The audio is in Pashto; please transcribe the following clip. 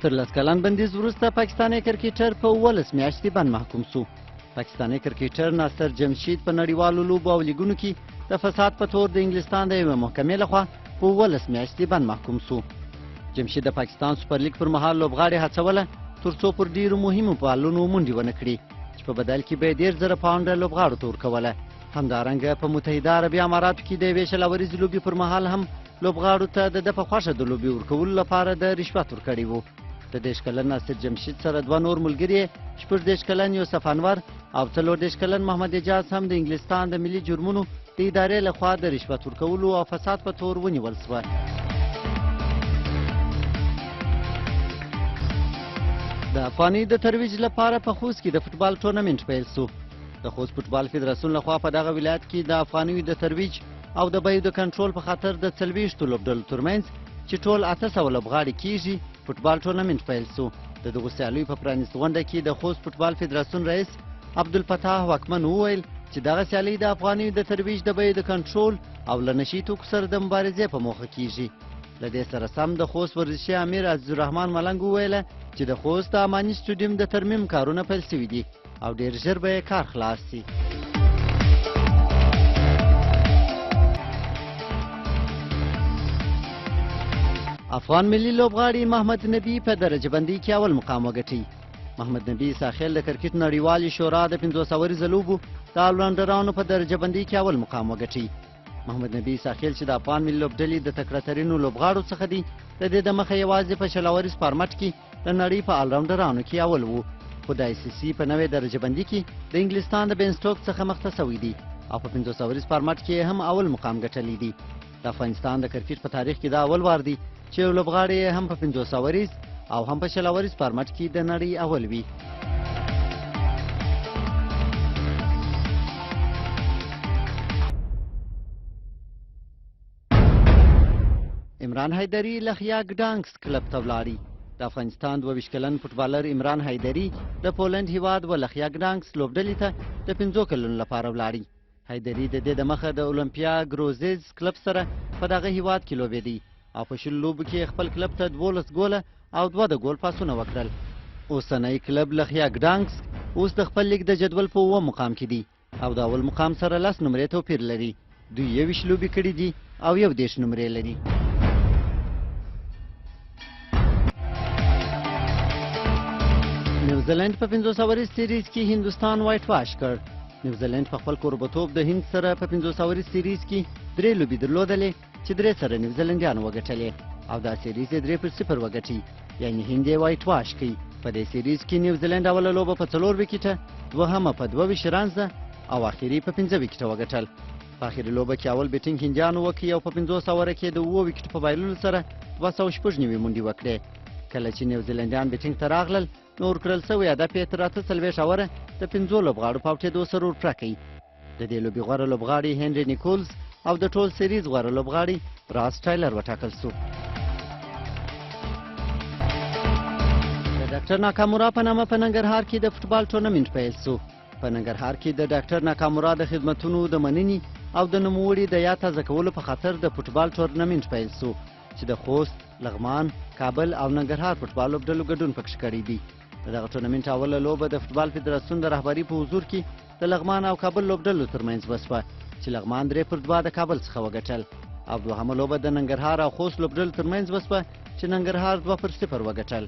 تر لس کلن بندیز وروسته پاکستانی کرکټر په 17 میاشتې بند محکوم سو. پاکستانی کرکټر ناصر جمشید په نړیوالو لوبو او لیګونو کې د فساد په تور د انګلستان د یوې محکمې لخوا په 17 میاشتې بند محکوم سو. جمشید د پاکستان سوپر لیګ پر مهال لوبغاړي هڅوله ترڅو پر ډیرو مهمو بالونو منډې ونه کړي، چې په بدل کې به یې 30,000 پاونډه لوبغاړو ته ورکوله. همدارنګه په متحده عربي اماراتو کې د یوې 20 اوریزې لوبې پر مهال هم لوبغاړو ته د ده په خوښه د لوبې ورکولو لپاره د رشوت ورکړی و. د 30 کلن ناصر جمشید سره دوه نور ملګري یې 36 کلن یوسف انور او 34 کلن محمد اعجاز هم د انګلستان د ملي جرمونو د ادارې لخوا د رشوت ورکولو او فساد په تور ونیول سوه. د افغانۍ د ترویج لپاره په خوست کې د فوټبال ټورنمنټ پیل سو. د خوست فوټبال فدراسیون لخوا په دغه ولایت کې د افغانیو د ترویج او د بیو د کنټرول په خاطر د 40 لوبډلو ترمنځ چې ټول 800 لوبغاړي کیږي فوټبال ټورنمنټ پیل سو. د دغو سیالیو په پرانیست غونډه کې د خوست فوټبال فدراسیون رئیس عبدالفتاح واکمن وویل چې دغه سیالۍ د افغانیو د ترویج، د بیو د کنټرول او له نشي توکو سره د مبارزې په موخه کیږي. له دې سره سم د خوست ورزشي امیر عزیزالرحمن ملنګ وویل چې د خوست د اماني سټډیوم د ترمیم کارونه پیل سوي دي او ډیر ژر به یې کار خلاص سي. افغان ملي لوبغاړي محمد نبي په درجه بندۍ کې اول مقام وګټي. محمد نبي عیساخیل د کرکټ نړیوالې شورا د 50 اوریزه لوبو د الراونډرانو په درجه بندۍ کې اول مقام وګټي. محمد نبي عیساخیل چې د افغان ملي لوبډلې د تکړه ترینو لوبغاړو څخه دی، د دې دمخه یوازې په 20 اوریز فارمټ کې د نړۍ په الراونډرانو کې اول وو، خو د آی سي سي په نوې درجه بندي کې د انګلستان د بین سټوک څخه مخته سوی دی او په 50 اوریز فارمټ کې هم اول مقام ګټلی دی. د افغانستان د کرکټ په تاریخ کې دا اول وار دی چې یو لوبغاړی یې هم په 50 اوریز او هم په 20 اوریز فارمټ کې د نړۍ اول وي. عمران حیدري له خیا ګډانکس کلب ته ولاړی. د افغانستان 22 کلن فوټبالر عمران حیدري د پولنډ هیواد ولخیا ګډانکس لوبډلې ته د 5 کلونو لپاره ولاړی. حیدري د دې دمخه د اولمپیا ګروزیز کلب سره په دغه هیواد کې لوبېدی او په 20 لوبو کې خپل کلب ته 12 ګوله او 2 د ګول پاسونه وکړل. اوسنی کلب لخیا ګډانکس اوس د خپل لیګ د جدول په 7 مقام کې دی او د اول مقام سره 10 نمرې توپیر لري. دوی 21 لوبې کړې دي او 31 نمرې لري. نیوزیلند په 50 اوریز سیریز کې هندوستان وایټ واش کړ. نیوزیلند په خپل کوربتوب د هند سره په 50 اوریز سیریز کې 3 لوبې درلودلې چې 3 سره نیوزیلندیانو وګټلې او دا سیریز یې 3-0 وګټي، یعنی هند یې وایټ واش کړ. په دې سیریز کې نیوزیلند اوله لوبه په 4 ویکټه، دوهمه په 22 رنزه او اخري په 5 ویکټه وګټل. په اخري لوبه کې اول بیټینګ هندیانو وکړ او په 50 اوره کې د 7 ویکټو په بایللو سره 296 منډې وکړې. کله چې نیوزیلندیان بیټینګ ته راغلل نو ورکړل سوی هدف یې تر 48 اوره د 5 لوبغاړو په اوټېدو سره ورپوره کړ. د دې لوبې غوره لوبغاړي هنري نیکولز او د ټول سیریز غوره لوبغاړي راس ټایلر وټاکل سو. د ډاکټر ناکامورا په نامه په ننګرهار کې د فوټبال ټورنمنټ پیل سو. په ننګرهار کې د ډاکټر ناکامورا د خدمتونو د مننې او د نوموړي د یاد تازه کولو په خاطر د فوټبال ټورنمنټ پیل سو چې د خوست، لغمان، کابل او ننګرهار فوټبال لوبډلو ګډون پکې کړی دی. د دغه ټورنمنټ اوله لوبه د فوټبال فدراسیون د رهبري په حضور کې د لغمان او کابل لوبډلو ترمنځ وسوه چې لغمان 3-2 د کابل څخه وګټل او دوهمه لوبه د ننګرهار او خوست لوبډلو ترمنځ وسوه چې ننګرهار 2-0 وګټل.